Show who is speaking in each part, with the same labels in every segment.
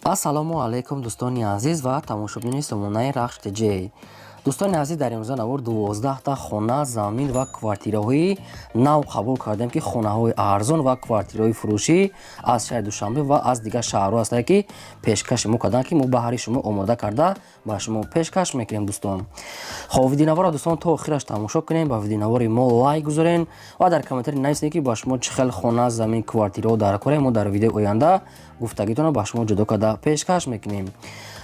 Speaker 1: Ассалому алайкум, дӯстони азиз ва тамошобинони сомонаи Рахш ТЖ. Дӯстони азиз, дар имрӯза навор 12та хона, замин ва квартираҳои нав қабул кардем, ки хонаҳои арзон ва квартираҳои фурӯшӣ аз шаҳри Душанбе ва аз дигар шаҳрҳо ҳастанд, ки пешкаши мо карданд, ки мо баҳри шумо омода карда ба шумо пешкаш мекунем, дӯстон. Хоб, видеонаворро, дӯстон, то охираш тамошо кунем, ба видеонавори мо лайк гузорен ва дар комментарий нависед, ки ба шумо чӣ хел хона, замин, квартираҳо дар корем. Мо дар видеои оянда гуфтагитонро ба шумо ҷудо карда пешкаш мекунем.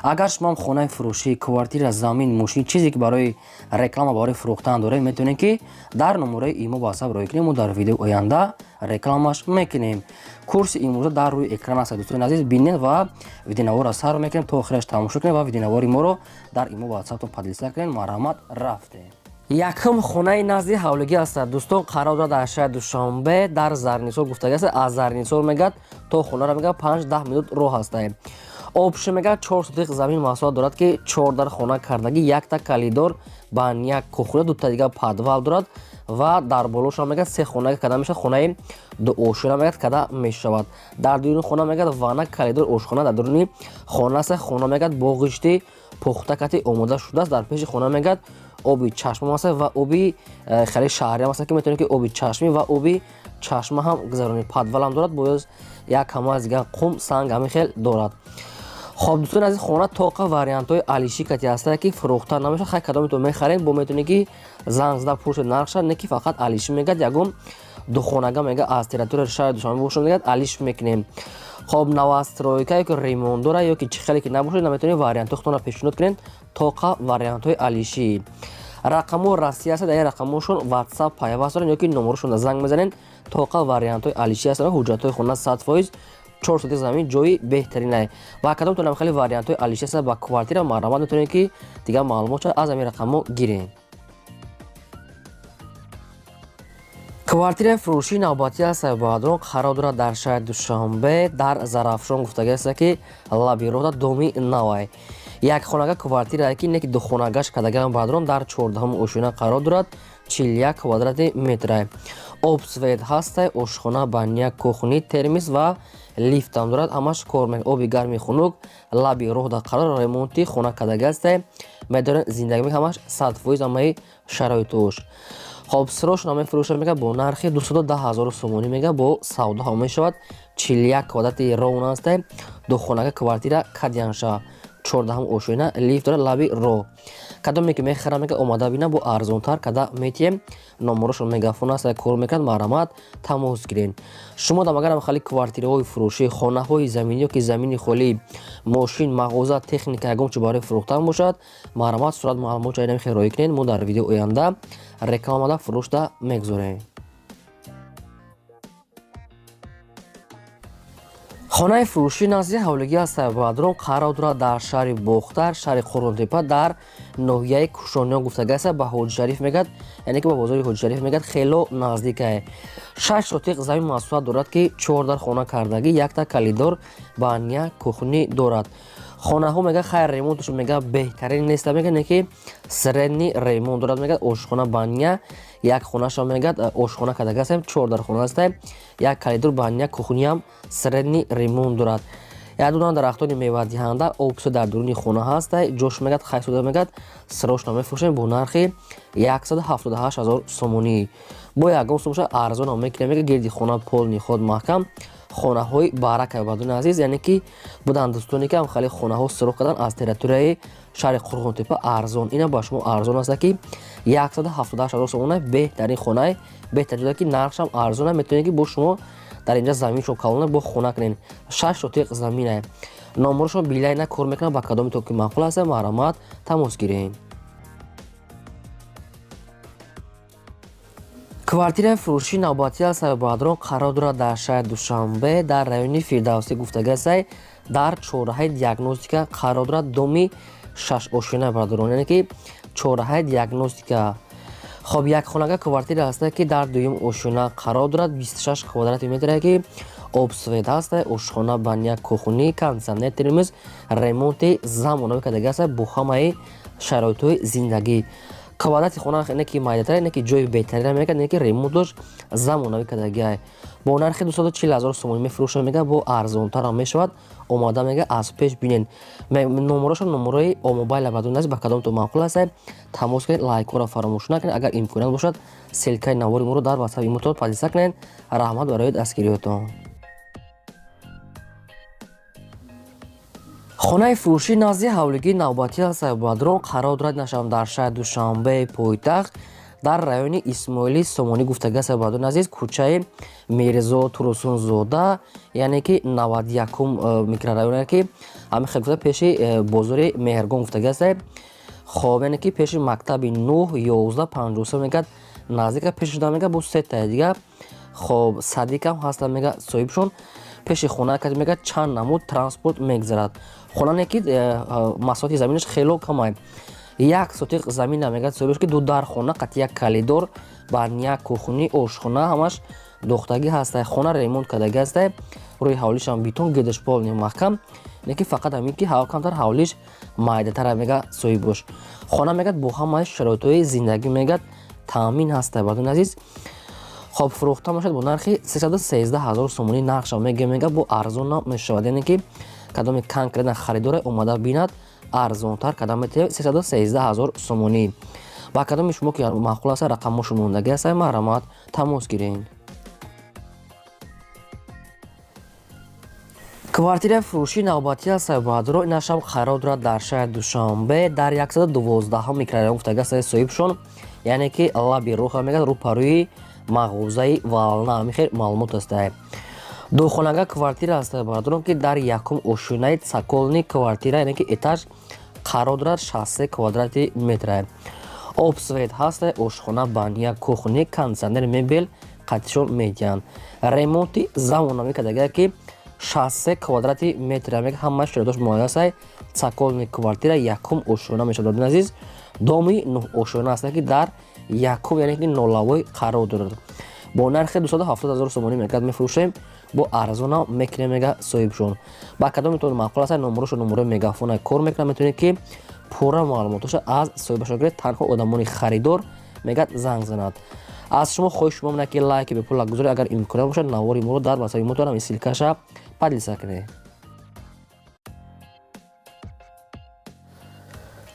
Speaker 1: Агар шумоам хонаи фурӯшӣ, квартира, замин, мошин, чизе ки барои реклама, барои фурӯхтан доред, метавонед, ки дар номерои имо, ватсап роҳӣ кунем, мо дар видеои оянда рекламаш мекунем. Курси имрӯза дар рӯи экран аст, дӯстони азиз, бинед ва видеонаворро сар мекунем, то охираш тамошо кунем ва видеонавори моро дар имо, ватсаптон поделиться кунед. Марҳамат, рафтем. Якум хонаи назди ҳавлигӣ ҳастад, дӯстон, қарор дорад дар шаҳри Душанбе, дар Зарнисор гуфтагӣ аст. Аз Зарнисор, мегӯяд, то хонаро, мегӯяд, 5-10 минут роҳ ҳастад. Общий, мегӯяд, 4 сотих замин масоҳат дорад, ки чор дар хона кардагӣ, якта коридор, баня, кухня, дута дигар подвал дорад ва дар болошам, мегӯяд, се хона када мешавад. Хонаи дуошира, мегӯяд, када мешавад. Дар дуюни хона, мегӯяд, ванна, коридор, ошхона дар дуруни хона аст. Хона, мегӯяд, боғишти пухта кати омода шудааст. Дар пеши хона, мегӯяд, оби чашма аст ва оби хеле шаҳриам аст, ки метавонед, ки оби чашмӣ ва оби чашма ҳам гузаронед. Подвалам дорад, боз як ҳама аз дигар қум, санг, ҳамин хел дорад. Хоб, дӯстони азиз, хона тоқа вариантҳои алишӣ кати ҳастанд, ки фурӯхта намешавад. Хай, кадомето мехаред, бо метавонед, ки занг зада пурсед нархша, не ки фақат алишӣ, мегӯяд, ягон духонага, мегӯяд, аз территорияи шаҳри Душанбе бошад, мегӯяд, алиш мекунем. Хоб, новостройка ё ки ремонт дора, ё ки чӣ хеле ки набошад, наметавонед, вариантҳои худтонро пешниҳод кунед. Тоқа вариантҳои алишӣ. Рақамҳо Россия аст, дар ин рақамҳошон ватсап пайваст доранд ё ки номерошонро занг мезанед. Тоқа вариантҳои алишӣ ҳастанд. Ҳуҷҷатҳои хона 100%, 4 сотих замин, ҷои беҳтаринае. Ва кадомтонам хеле вариантҳои алишӣ аст ба квартира, марҳамат, метавонед, ки дигар маълумот аз ҳамин рақамҳо гиред. Квартираи фурӯшии навбатӣ аст, баъдрон, қарор дорад дар шаҳри Душанбе, дар Зарафшон гуфтагӣ аст, ки лаби роҳда, доми навай. Як хонага квартирае, ки не ки духонагаш кардагиам, баъдрон, дар 14-ҳум ошёна қарор дорад, 41 квадрати метрае. Об, свет ҳастай, ошхона, баня, кухни, термис ва лифтам дорад, ҳамаш кор мекунад, оби гарми, хунук. Лаби роҳда қарор, ремонти хона кардагӣ ҳастай, медорем, зиндагӣ ҳамаш 100%, ҳамаи шароитош. Хоб, срочно мефурӯшад, мегӯяд, бо нархи 210 000 сомонӣ, мегӯяд, бо савдо ҳам мешавад. 41 квадрати ровно ҳастай, духонага квартира кадянша, 14-ҳум ошёна, лифт дорад, лаби роҳ. Кадоме ки мехарам, мега, омада бина, бо арзонтар када метиҳем. Номерошон мегафон аст, кор мекунад, марҳамат, тамос гиред. Шумо дам агарам хали квартираҳои фурӯшӣ, хонаҳои заминӣ ё ки замини холӣ, мошин, мағоза, техника, ягон чи барои фурӯхтан бошад, марҳамат, сурат, маълумот ҷайнами хел роҳӣ кунед, мо дар видеои оянда рекламада фурӯшда мегузорем. Хонаи фурӯшӣ назди ҳавлигӣ аст, баъдрон, қарор дорад дар шаҳри Бохтар, шаҳри Қурғонтепа, дар ноҳияи Кушониён гуфтагӣ аст. Ба Ҳоҷишариф, мегӯяд, яъне ки ба бозори Ҳоҷишариф, мегӯяд, хело наздикае. 6 сотиқ замин масоҳат дорад, ки чор дар хона кардагӣ, якта коридор, баня, кухни дорад. Хонаҳо, мегӯяд, хайр, ремонташ, мегӯяд, беҳтарин неста, мегӯяд, не ки средний ремонт дорад. Мегӯяд, ошхона, баня, як хонаашо, мегӯяд, ошхона кардагӣ ҳастем, чор дар хона ҳастем, як коридор, баня, кухниям средний ремонт дорад. Як дона дарахтони мевадиҳанда, обсо дар дуруни хона ҳаст, ҷош, мегӯяд, хайсода, мегӯяд, срочно мефурӯшем бо нархи 178 000 сомонӣ. Бо ягон сум шояд арзонам мекунем, мегӯяд. Гирди хона полный ход маҳкам. Хонаҳои барака, бардони азиз, яъне ки буданд дӯстоне, ки ҳам хеле хонаҳо сироқ кардан аз территорияи шаҳри Қурғонтепа арзон. Ина ба шумо арзон аст, ки 178 000 сомона, беҳтарин хонаи, беҳтарин, ки нархшам арзона. Метавонед, ки бо шумо дар инҷа заминшон калона, бо хона кунед. 6 сотиқ заминае. Номерошон билайна кор мекунад. Ба кадоми то ки маъқул аст, марҳамат, тамос гиред. Квартираи фурӯшии навбатӣ аст, баъдрон, қарор дорад дар шаҳри Душанбе, дар райони Фирдавсӣ гуфтагӣ аст, дар чорраҳаи Диагностика қарор дорад, доми шашошёна, бардорон, яъне ки чорраҳаи Диагностика. Хоб, як хонага квартира ҳаста, ки дар дуюм ошёна қарор дорад, 26 квадрати метре, ки об, свет ҳаста, ошхона, баня, кухни, кондитсионер, термос, ремонти замонавӣ кардагӣ аст бо ҳамаи шароитҳои зиндагӣ. Квадрати хона не ки майдатар, не ки ҷои беҳтарина мегӯяд, не ки ремонтош замонавӣ кардагиай. Бо нархи 240 ҳазор сомонӣ мефурӯшад, мега, бо арзонтарам мешавад. Омада, мега, аз пеш бинед. Номероша номерои мобайла бадон аст. Ба кадомтон маъқул аст, тамос кунед. Лайкҳоро фаромӯш накунед. Агар имконият бошад, ссылкаи навори моро дар ватсап имотон поделиться кунед. Раҳмат барои дастгириётон. Хонаи фурӯшӣ назди ҳавлигии навбатӣ аст, Бадрон, қарор дорад нашавам дар шаҳри Душанбе, пойтахт, дар райони Исмоили Сомонӣ гуфтага аст, бародарони азиз, кӯчаи Мирзо Турсунзода, яъне ки 91-ум микрорайоне, ки ҳамин хел гуфта, пеши бозори Меҳргон гуфтага аст. Хоб, яъне ки пеши мактаби 9 11 53 мегӯяд, наздика пеш шуда, мега, бо сетаи дига. Хоб, садикам ҳаста, мега, соҳибшон. Пеши хона кад, мега, чанд намуд транспорт мегзарад. Хонане ки масоҳати заминаш хело камай, як сотиқ замина, мегӯяд соҳибаш, ки ду дар хона қати як калидор, баня, кухни, ошхона ҳамаш дохтагӣ ҳастай. Хона ремонт кардагӣ ҳастай, рӯи ҳавлишам бетон, гирдаш полный маҳкам, не ки фақат ҳамин ки ҳаво камтар, ҳавлиш майдатара, мега соҳибош. Хона, мегӯяд, бо ҳамаи шароитҳои зиндагӣ, мегӯяд, таъмин ҳастай, бародарони азиз. Хоб, фурӯхта мешавад бо нархи 313 ҳазор сомонӣ. Нархша мега, бо арзон мешавад, яъне ки кадоме конкретно харидоре омада бинад, арзонтар карда метавонем. 313 ҳазор сомонӣ. Ба кадоми шумо ки маъқул аст, рақамҳошо мондагӣ аст, марҳамат, тамос гиред. Квартираи фурӯшии навбатӣ аст, бародаро. Инашам қарор дорад дар шаҳри Душанбе, дар 112 микрорайон гуфтага аст соҳибшон, яъне ки лаби роҳа, мегӯяд, рӯпарӯи мағозаи Вална. Ҳамин хел маълумот аст. Духонага квартира аст, бародарон, ки дар якум ошёнаи цокольный квартира, яъне ки этаж қарор дорад, 63 квадрати метра. Об, свет ҳаст, ошхона, баня, кухни, кондиционер, мебел қатишон медиҳанд. Ремонти замонавӣ кардагия, ки 63 квадрати метра, мега, ҳамаи шароитош муайян аст. Цокольный квартира, якум ошёна мешавад, бародарони азиз. Доми нӯҳ ошёна аст, ки дар якум, яъне ки нолавой қарор дорад. Бо нархи 270 ҳазор сомонӣ, мегӯяд, мефурӯшем, бо арзона мекунем, мега соҳибшон. Ба кадометон маъқул аст, номерошо номерои мегафона кор мекунад, метавонед ки пурра маълумотоша аз соҳибашон гиред. Танҳо одамони харидор, мегӯяд, занг занад. Аз шумо хоҳиш шумо менад, ки лайки бепул гузоред. Агар имконият бошад, навори моро дар ватсапи мо дорам, ссылкаша поделиться кунед.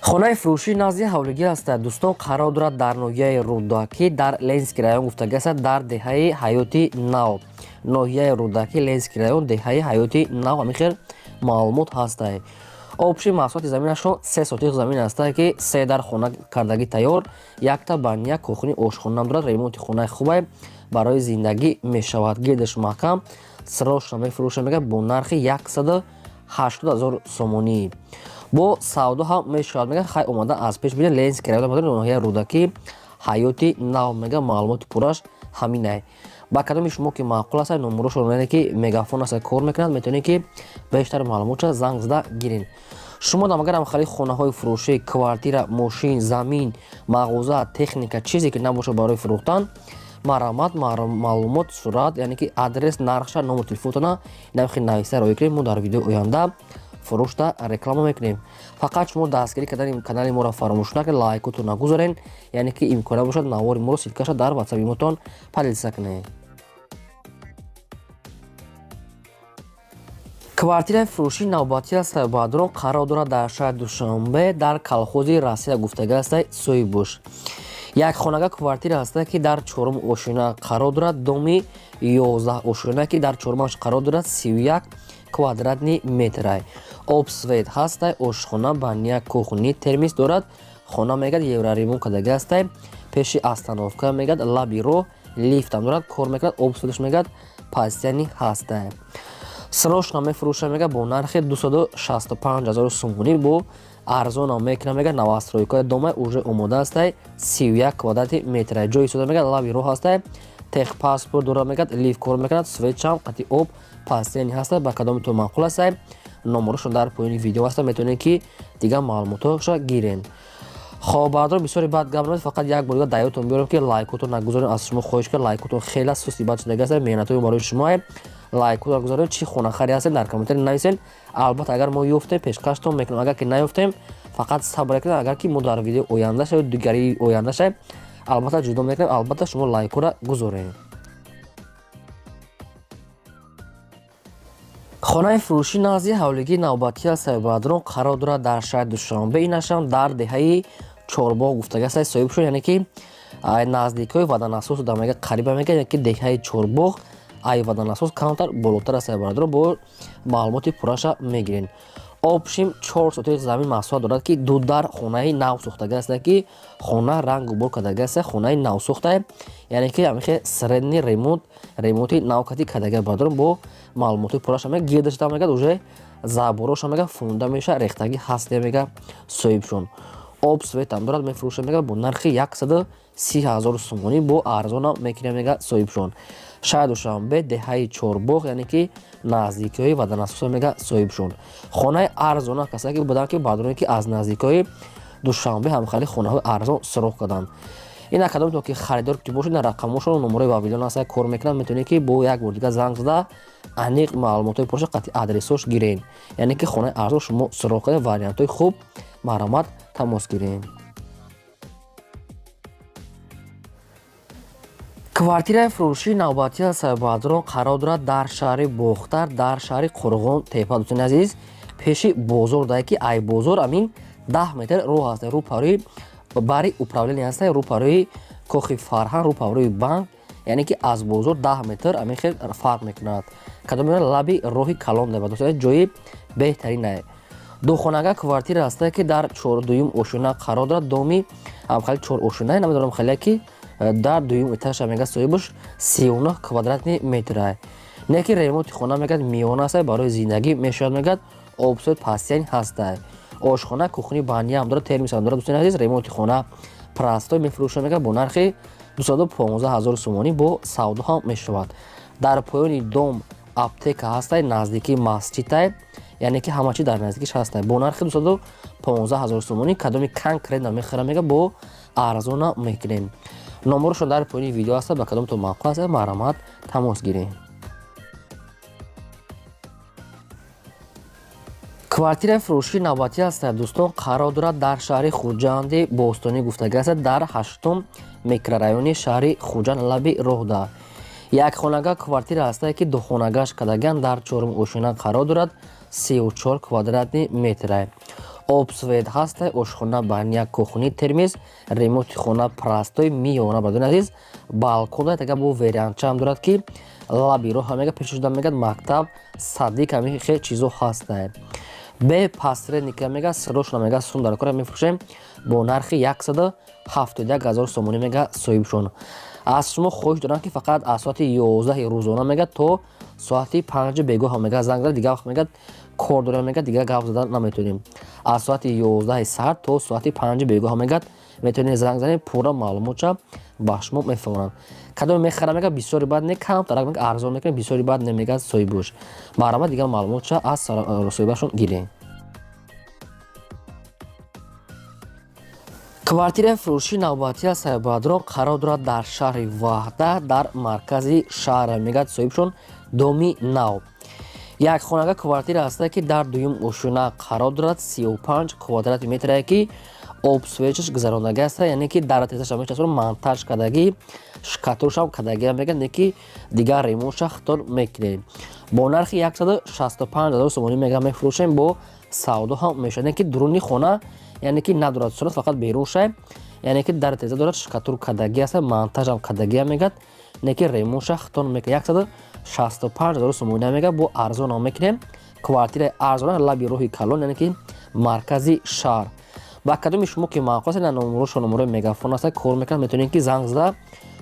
Speaker 1: Хонаи фурӯшӣ назди ҳавлигӣ аст, дӯстон, қарор дорад дар ноҳияи Рӯдакӣ, дар Ленинский район гуфтагӣ аст, дар деҳаи Ҳаёти Нав. Ноҳияи Рӯдакӣ, Ленинский район, деҳаи Ҳаёти Нав, ҳамин хел маълумот ҳастай. Общий масоҳати заминашон 3 сотиқ замин аста, ки се дар хона кардагӣ тайёр, якта баня, кухни, ошхона дорад. Ремонти хонаи хубай, барои зиндагӣ мешавад, гирдаш маҳкам. Срочно мефурӯша, мега, бо нархи 180 ҳазор сомонӣ. Бо савдо ҳам мешавад, мега. Хай, омада аз пеш бинед. Ленинский район, ноҳияи Рӯдакӣ, Ҳаёти Нав, мега, маълумоти пурраш ҳаминай. Ба кадоми шумо ки маъқул аст, номерошон, яъне ки мегафон аст, кор мекунад, метавонед ки бештар маълумотша занг зада гиред. Шумо дам агар ҳам хонаҳои фурӯшӣ, квартира, мошин, замин, мағоза, техника, чизе ки набошад барои фурӯхтан, марҳамат, маълумот, сурат, яъне ки адрес, нархша, номер телефонтона инам хел нависта роӣ кунед. Мо дар видеои оянда фурӯшта реклама мекунем. Фақат шумо дастгирӣ кардани канали моро фаромӯш накунед, лайкотон нагузорен, яъне ки имконият бошад, навори моро ссылкаша дар ватсапи мотон поделиться кунед. Квартираи фурӯшии навбатӣ аст, бародарон, қарор дорад дар шаҳри Душанбе, дар колхози Россия гуфтага аст соҳибош. Як хонага квартира аст, ки дар чорум ошёна қарор дорад, доми 11 ошёна, ки дар чорумаш қарор дорад, 31 квадратный метрай. Об, свет ҳастай, ошхона, баня, кухни, термис дорад. Хона, мегӯяд, евроремонт кардаги ҳастай. Пеши остановка, мегӯяд, лаби роҳ, лифтам дорад, кор мекунад, об, светаш, мегӯяд, постоянный ҳастай. Срочно мефурӯша, мега, бо нархи 265 ҳазор сомонӣ. Бо арзонам мекунам, мега. Новостройкаи домай уже омода ҳастай, 31 квадрати метра ҷои истода, мега, лаби роҳ ҳастай, техпаспорт дорад, мегӯяд, лифт кор мекунад, светчам қати об постоянный ҳастай. Ба кадометон маъқул ҳастай, номерошон дар поёни видео ҳаста, метавонед ки дигар маълумотҳоша гирен. Хоб, бародарон, бисёре баъд гап намед, фақат як бор дига даётон биёрем, ки лайкотон нагузорем. Аз шумо хоҳиш кар, лайкотон хеле сусти бад шудагӣ аст, меҳнатҳои барои шумоае. Лайкотон гузорем. Чӣ хонахари ҳастед, дар комментарий нависен. Албатта, агар мо ёфтем, пешкаштон мекунем, агар ки наёфтем, Фақат сабр кунед, агар ки мо дар видео оянда шавед, дигари оянда шавед, албатта ҷудо мекунем. Албатта шумо лайкҳоро гузоред. Хонаи фурӯшӣ назди ҳавлигии навбатӣ аз Сайбадрон қарор дорад дар шаҳри Душанбе. Инашам дар деҳаи Чорбоғ гуфтага аст соҳиб шуд, яъне ки наздикҳои Ваданасос да мега, қариба мега, яъне ки деҳаи Чорбоғ ай Ваданасос камтар болотар аст. Сайбадрон бо маълумоти пурраша мегирен. Общим 4 сотих замин масоҳат дорад, ки ду дар хонаи нав сохтага аст, ки хона рангу бор кардага аст, хонаи нав сохта, яъне ки ҳамихе средний ремонт, ремонти навкати кардага. Бародарон, бо маълумоти пурраша мега, гирдашта мега, уже забороша мега, фундаментша рехтагӣ ҳаст мега соҳибшон. Об светам дорад, мефурӯша мега бо нархи 130 000 сомонӣ, бо арзона мекунем мега соҳибшон. Шаҳри Душанбе, деҳаи Чорбоғ, яъне ки наздикиҳои Ваданасоса мега соҳибшон. Хонаи арзона касае ки буданд, ки баъдоне ки аз наздикиҳои Душанбе ҳамхали хонаҳои арзон суроғ карданд. Ин кадом ки харидор ки бошед, рақамошон номерои вавилон аст, кор мекунанд, метавонед ки бо як бор дига занг зада аниқ маълумотҳои пурраша қатъи адресош гирен. Яъне ки хонаи арзон шумо суроғ кардед, вариантҳои хуб, марҳамат, тамос гирем. Квартираи фурӯшии навбатӣ аз Сайбадрон қарор дорад дар шаҳри Бохтар, дар шаҳри Қурғон тепа. Дӯстони азиз, пеши бозор дае ки ай бозор амин 10 метр роҳ аст, рӯ парои бари управление аст, рӯ парои кохи фарҳанг, рӯ парои банк, яъне ки аз бозор 10 метр амин хел фарқ мекунад. Кадом лаби роҳи калон деба, дӯстони, ҷои беҳтаринае. Духонага квартира аст, ки дар чордуюм ошёна қарор дорад, доми ҳамхали чор ошёнае, намедонам хеле, ки дар дуюм этажа мега соҳибаш, 39 квадратный метра. Не ки ремонти хона мегад миёна аст, барои зиндагӣ мешавад мегад, обсуд пастян ҳаста. Ошхона, кухни, баня ҳам дорад, термос ҳам дорад. Дӯстони азиз, ремонти хона простой, мефурӯша мегад бо нархи 215 000 сомонӣ, бо савдо ҳам мешавад. Дар поёни дом аптека ҳастай, наздикии масҷидтай, яъне ки ҳама чи дар наздикиш ҳастай. Бо нархи 215 000 сомонӣ кадоми конкретно мехара мега, бо арзона мекунем. Номерошон дар поёни видео аст, ба кадомтон маъқул аст, марҳамат, тамос гирем. Квартираи фурӯшии навбатӣ аст, дӯстон, қарор дорад дар шаҳри Хуҷанди бостонӣ гуфтага аст, дар 8-ум микрорайони шаҳри Хуҷанд, лаби роҳда. Якхонага квартира ҳастае, ки духонагаш кардаган, дар чорум ошёна қарор дорад, 34 квадратный метра. Обсвет ҳастай, ошхона, баня, кухни, термис, ремонти хона простой, миёна. Бардони азиз, балкон дорад, ага бо веранчаам дорад, ки лаби роҳ мега, пеши шуда мегад, мактаб, садик, ҳами хел чизо ҳастай. Бе посредника мега, сирошона мега, сум дар кора мефурӯшем бо нархи 171 000 сомонӣ мега соҳибшон. Аз шумо хоҳиш дорам, ки фақат аз соати 11 рӯзона мега то соати 5 бегоҳ мега занг зада, дигар вақт мега кор дорем мега, дигар гап зада наметавонем. Аз соати 11 саҳар то соати 5 бегоҳ мегад метавонед занг занед, пурра маълумотша ба шумо мефаҳмонам. Кадоме мехара мега, бисёри бад не, камтарак мега арзон мекунем, бисёри бад не мега соҳибуш. Марҳамат, дигар маълумотша аз соҳибашон гирем. Квартираи фурӯшии навбатӣ аз Сайбадрон қарор дорад дар шаҳри Ваҳдат, дар маркази шаҳр мегад соҳибшон, доми нав. Якхонага квартира ҳаста, ки дар дуюм ошёна қарор дорад, 35 квадрати метрае, ки обсвечаш гузарондага аст, яъне ки дар тезаша мечаспонад, монтаж кардагӣ, шкатуршам кардагӣ мегӯяд, не ки дигар ремонтша хитор мекунем. Бо нархи 165 000 сомонӣ мега мефурӯшем, бо савдо ҳам мешавад. Яъне ки дуруни хона, яъне ки надорад сурат, фақат берун шай, яъне ки дар теза дорад, шкатур кардагӣ аст, монтажам кардагӣ мегӯяд, не ки ремонтша хитор мекунем. 165 000 сомонӣ мега, бо арзон ҳам мекунем. Квартираи арзона, лаби роҳи калон, яъне ки маркази шаҳр. Ба кадоми шумо ки маъқул аст, номерошо номерои мегафон аст, кор мекунад, метавонед ки занг зада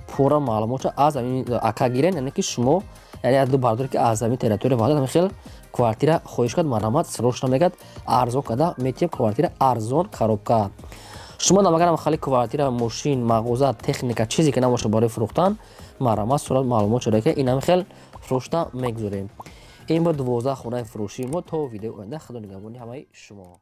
Speaker 1: пурра маълумотша аз ҳамин ака гирен. Яъне ки шумо, яъне ду бардоре ки аз ҳамин территория Ваҳдат ҳамин хел квартира хоҳиш кард, марҳамат, срочно мегӯяд, арзон карда метиҳем, квартира арзон, коробка. Шумо намагарам хали квартира, мошин, мағоза, техника, чизе ки набошад барои фурӯхтан, марҳамат, сурат маълумот шуда, ки ин ҳамин хел фурӯшта мегузорем. Ин буд 12 хонаи фурӯшии мо. То видеои оянда, худо нигаҳбони ҳамаи шумо.